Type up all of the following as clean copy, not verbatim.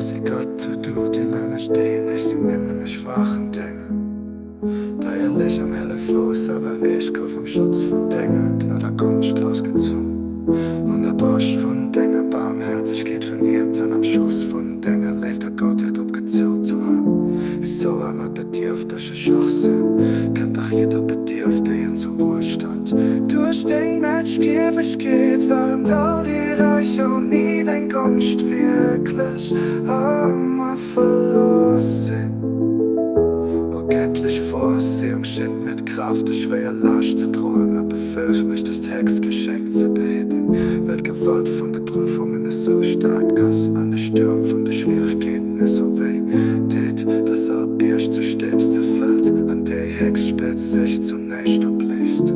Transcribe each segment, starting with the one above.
si Gott, du, du nämlech deen, ech sinn nëmmen e schwaachen Dénger. Deierlech an hëlleflos, awer ech gouf am Schutz vun denger Gnad a Gonscht groussgezunn. Un der Broscht vun denger Barmhäerzegkeet verniert an am Schoss vun denger Léift a Gottheet opgezillt. Esou ëmmer bedierftege Schwachsinn kënnt dach jidder Bedierftegen zu Wuelstand. Duerch deng Matgiewegkeet waren all déi Räich ouni deng Gonscht wierklech ëmmer verlooss sinn. O gëttlech Vorsehung, schenk mir d'Kraaft, dës schwéier Laascht ze droen, a befäeg mech, dëst héchst Geschenk ze behidden, well d'Gewalt vun de Prüfungen esou staark ass an de Stuerm vun de Schwieregkeeten esou wéi deet, dass all Bierg zu Stébs zerfält an déi héchst Spëtz sech zu näischt opléist.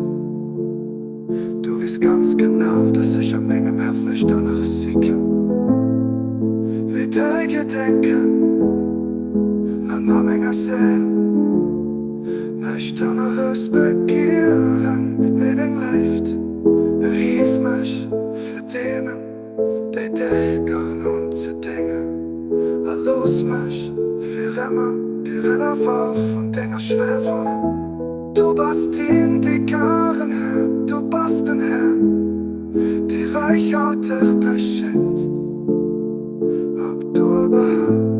Du weess ganz genau, dass ech a mengem Häerz näischt aneres si kann, wéi däi Gedenken, an a menger Séil näischt aneres begieren, wéi deng Léift. Erhief mech fir deenen, déi dech garen hunn, ze déngen, a looss mech fir ëmmer dir ënnerworf vun denger Schwäwung. Du bass deen, dee garen huet, du bass den Här, dee räichhalteg beschenkt. Abdu'l-Bahá.